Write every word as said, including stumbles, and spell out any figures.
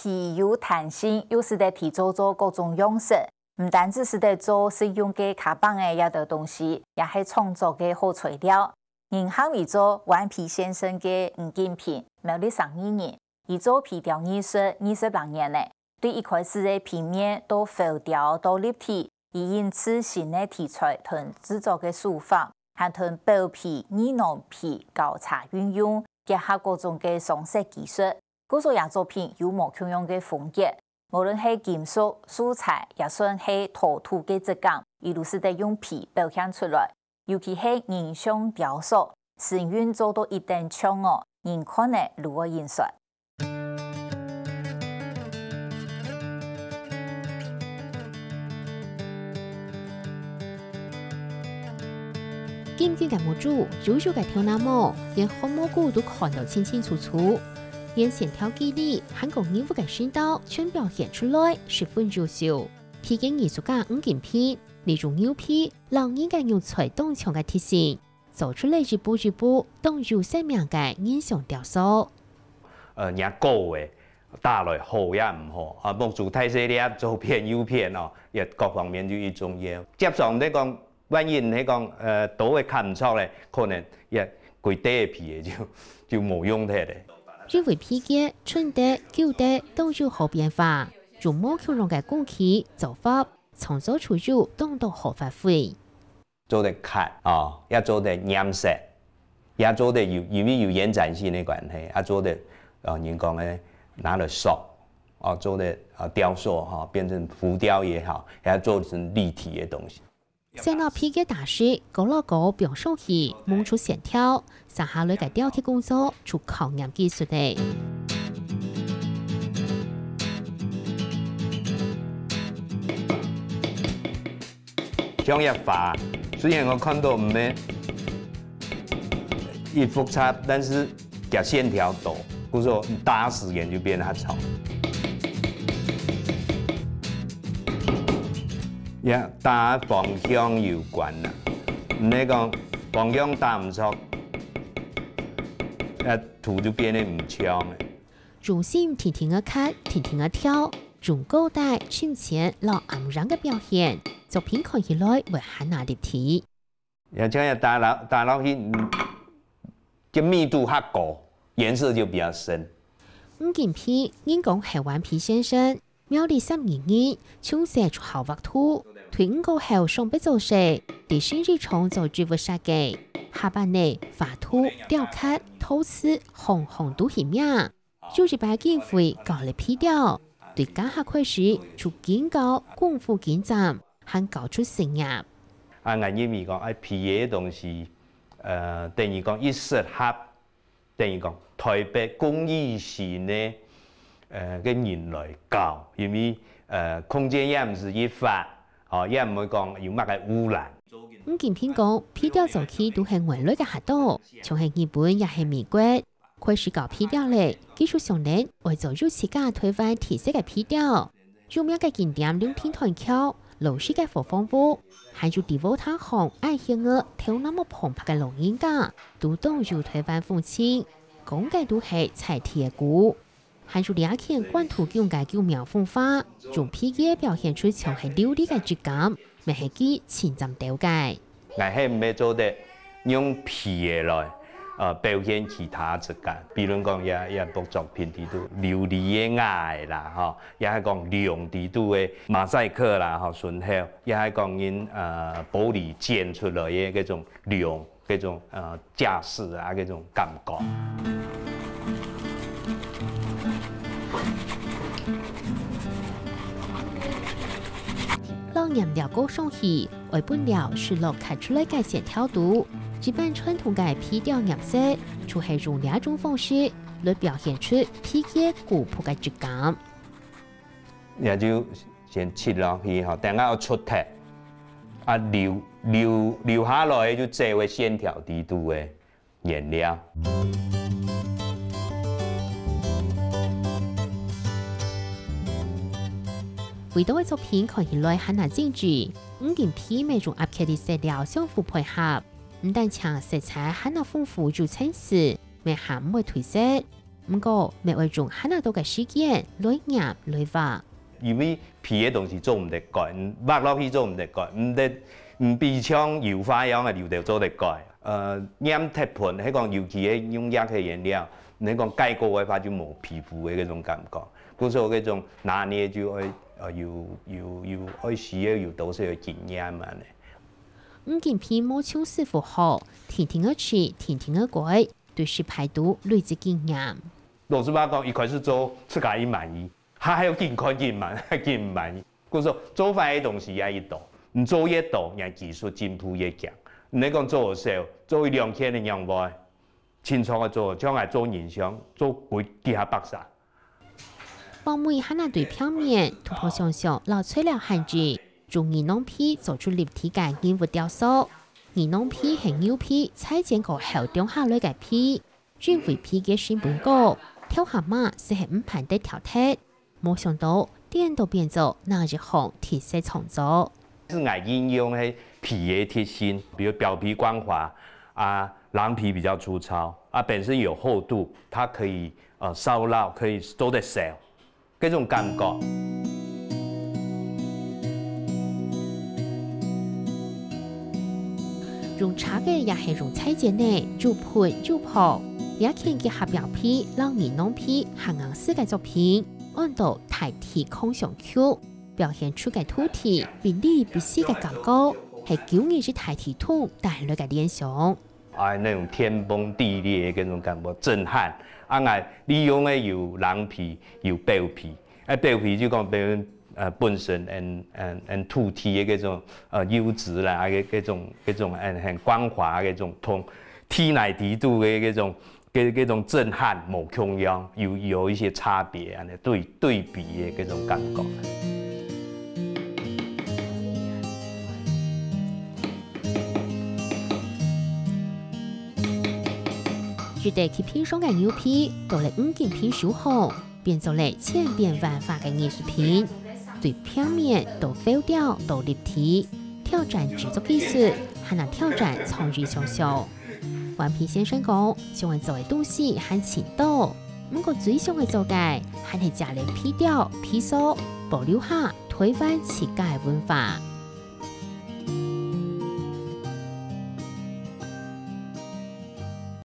皮有彈性，又使得提做做各種樣式，毋單止使得做實用个卡梆仔這兜東西，也係創作个好材料。人喊佢做頑皮先生个吳錦平，苗栗三義人，佢做皮雕藝術二十零年了。對一開始个平面到浮雕到立體，佢因自身个題材同製作个手法，還同薄皮、尼龍皮交叉運用，結合各種个上色技術，故所這作品有無共樣个風格。無論係金屬、素材，也算係陶土个質感，佢都使得用皮表現出來。尤其係人像雕塑，神韻做到一等像哦，人看了都會引酸。 金金个目珠，幼幼个頭那毛，連汗毛菇都看到清清楚楚。連線條肌理，還過人物个身段，全表現出來，十分優秀。皮件藝術家吳錦平，利用牛皮，摎人个肉材當像个特性，做出來一步一步當有生命个人像雕塑。呃，若高个，打來好也毋好，啊，目珠大細粒，左片右片哦，也各方面就一種要。接上來講，萬一你講，呃，刀仔砍毋著咧，可能也規塊皮个就，就無用忒咧。因為皮件、穿得、舊得都有好變化，用無共樣个工具、做法，創作出有當多好發揮。 做得刻，哦，也做得染色，也做得有，因為有延展性个關係，也做得，呃，人講个拿來塑，哦，做得，呃，雕塑，哈，變成浮雕也好，也做成立體个東西。先拿皮个大細，高摎高放上去，濛出線條， 續下來个雕刻工作就考驗技術咧。像這花，雖然𠊎看到毋係異複雜，但是佢線條多，故所打時間就變較長。也打方向有關啦，毋係講方向打毋著， 呃，圖就變得毋像咧。用心定定个刻，定定个雕，用高低、深淺摎暗影个表現，作品看起來會還較立體。也像這打落，打落去，嗯，這密度較高，顏色就比較深。吳錦平，人講係頑皮先生， 苗栗三義人，從細就好畫圖，對五過後上北做事，在新義場做植物設計。下班呢，畫圖、雕刻、陶瓷，項項都係名。有一擺機會教了皮雕，對該下開始就緊教、功夫緊嶄，還教出新業。啊，𠊎認為講，哎，皮个東西，呃，等於講一適合 等於講，台北工藝系个，呃，个人來教，因為，呃，空間也毋係一發，吼，也毋會講有麼个污染。吳錦平講，皮雕早期都係外來个客到，像係日本也係美國。開始教皮雕咧，技術上呢，愛做有自家台灣特色个皮雕。 有名个景點龍騰斷橋、老式个伙房屋，還有在禾埕巷愛興个頭那毛蓬白个老人家，都當有台灣風情，講个都係在地个古。還有這件關渡宮个宮廟風花，用皮件表現出像係琉璃个質感，乜係佢親自雕个。 𠊎係毋係做得用皮个來，呃，表現其他質感，比如講這，這幅作品裡肚琉璃个瓦仔啦，吼，也係講龍裡肚个馬賽克啦，吼，順後，也係講用，呃，玻璃剪出來个該種龍，該種，呃，架勢啊，該種感覺。 摎染料膏上去，愛分料水落刻出來个線條度。一般傳統个皮雕染色，就係用這種方式來表現出皮件古樸个質感。這就先漆落去吼，等下愛捽忒，啊，留，留，留下來个就做个線條裡肚个 原料。為著愛作品看起來還較精緻，吳錦平乜用壓克力色料相互配合，毋單淨色彩還較豐富有層次，乜還毋會褪色。毋過乜愛用還較多个時間來染來畫。因為皮个東西做毋得改，畫落去做毋得改，毋得毋比像油畫樣个油頭做得改。呃，染忒歕，係講尤其係用壓黑顏料，你講改過个話就無皮膚个該種感覺。故所該種拿捏就愛呃有有有愛需要有多少个經驗恁呢。 毋僅皮無像師傅好，定定愛試，定定愛改，對食材都累積經驗。老實話講，一開始做自家一滿意，還還有緊看緊滿，緊毋滿意。故所做出來个東西也一多，你做越多，你技術進步越強。你講做少，做一兩件个仰會，清楚个做，像𠊎做人像，做幾幾下百儕。 畫眉還較對平面，突破想像摎材料限制，用銀狼皮做出立體个人物雕塑。銀狼皮係牛皮裁剪過後長下來个皮，因為皮个成本高，頭下嫲實係毋盼得跳忒。無想到，顛倒變做另一項特色創作。係𠊎應用係皮个特性，比如表皮光滑啊，狼皮比較粗糙啊，本身有厚度，它可以呃燒烙，可以做得燒。 該種感覺。用車个也係用裁剪个，又歕又薄。這件結合表皮摎銀狼皮還硬實个作品，安到大地囥上去，表現出个土地比裡比細个感覺，係舊日時大地動帶來个聯想。 哎，那種天崩地裂的那種感覺，震撼。啊，𠊎利用个有狼皮，有表皮。哎，表皮就講表示呃本身很很很土地的那種呃油脂啦，那種那種很很光滑的那種通，天來地度的那種那那種震撼，無共樣，有有一些差別，恁呢對對比的那種感覺。 一垤去平常个牛皮，到了毋僅皮修好，變做了千變萬化个藝術品。對平面到浮雕到立體，挑戰製作技術，還能挑戰創意想像。頑皮先生講，想愛做个東西還盡多，毋過最想愛做个，還係借了皮雕、皮塑，保留下台灣自家个文化。